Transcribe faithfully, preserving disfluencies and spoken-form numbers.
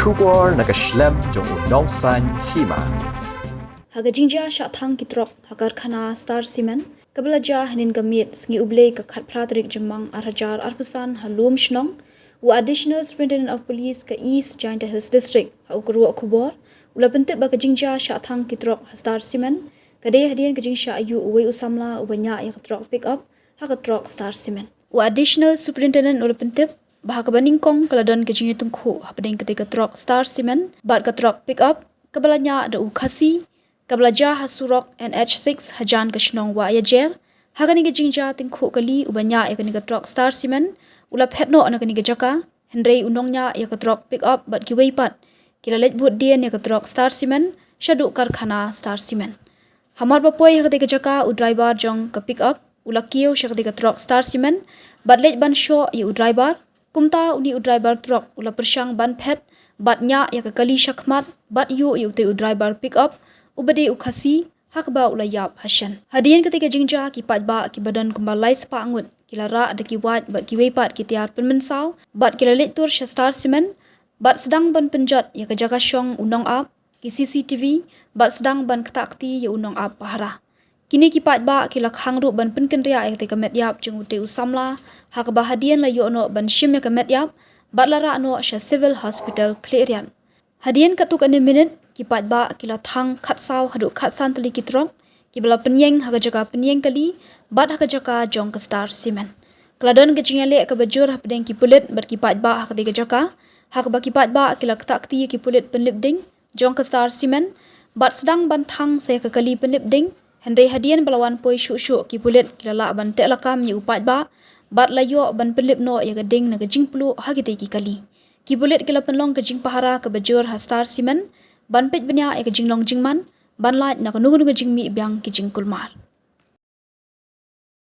Khubor na ka shlem jong u Nongsaiñ Hima. Ha ka jingjia shah thang ki trok ha karkhana Star Cement kaba la jia hynnin ka miet sngi U Blei ka khatphra tarik Jymmang ar hajar arphew san ha Lumshnong, u Additional Superintendent of Police ka East Jaintia Hills District ha u kyrwoh khubor u la pyntip ba ka jingjia shah thang ki trok ha Star Cement ka dei hadien ka jingshah ïuh uwei u samla uba ñiah ïa ka trok pick up ha ka trok Star Cement. U Additional Superintendent u la pyntip ba ha kaba nyngkong ka la don ka jingïatyngkhuh hapdeng katei ka trok Star Cement bad ka trok pick up kaba la ñiah da u Khasi, kaba la jia ha surok N H six hajan ka shnong Wahiajer. Ha kane ka jingjia tyngkhuh kali, uba ñiah ïa kane ka trok Star Cement u la phet noh na kane ka jaka, hynrei u nongñiah ïa ka trok pick up bad kiwei pat ki la leit bud dien ïa ka trok Star Cement shaduh karkhana Star Cement. Hamar ba poi ha katei ka jaka, u driver jong ka pick up u la kiew sha katei ka trok Star Cement bad leit ban shoh ïa u driver. Kumta une u driver trok u la pyrshang ban phet bad ñiah ïa ka kali shakhmat bad ïuh ïa utei u driver pick up uba dei u Khasi, ha kaba u la ïap ha shen. Hadien katei ka jingjia ki paidbah kiba don kumba lai spah ngut ki la rah da ki wait bad kiwei pat ki tiar pynmynsaw bad ki la leit tur sha Star Cement bad sdang ban pynjot ïa ka jaka shong u nongap, ki C C T V bad sdang ban ktah kti ïa u nongap pahara. Kine ki paidbah ki la khang ruh ban pynkynriah ïa katei ka met ïap jong utei u samla, ha kaba hadien la ïoh noh ban shim ïa ka met ïap bad la rah noh sha Civil Hospital Khliehriat. Hadien katto katne minit ki paidbah ki la thang khatsaw haduh khatsan tylli ki trok kiba la pynïeng ha ka jaka pynïeng kali bad ha ka jaka jong ka Star Cement. Ka la don ka jingïaleh kaba jur hapdeng ki pulit bad ki paidbah ha katei ka jaka, ha kaba ki paidbah ki la ktah kti ïa ki pulit pynlip ding jong ka Star Cement bad sdang ban thang sa ïa ka kali pynlip ding. Hynrei hadien ba la wan poi shuh shuh ki pulit ki la lah ban teh lakam ïa u paidbah bad la ïoh ban pynlip noh ïa ka ding na ka jingpluh ha kitei ki kali. Ki pulit ki la pynlong ka jingpahara kaba jur ha Star Cement ban peit bniah ïa ka jinglong jingman, ban lait na kano kano ka jingmih biang ki jingkulmar.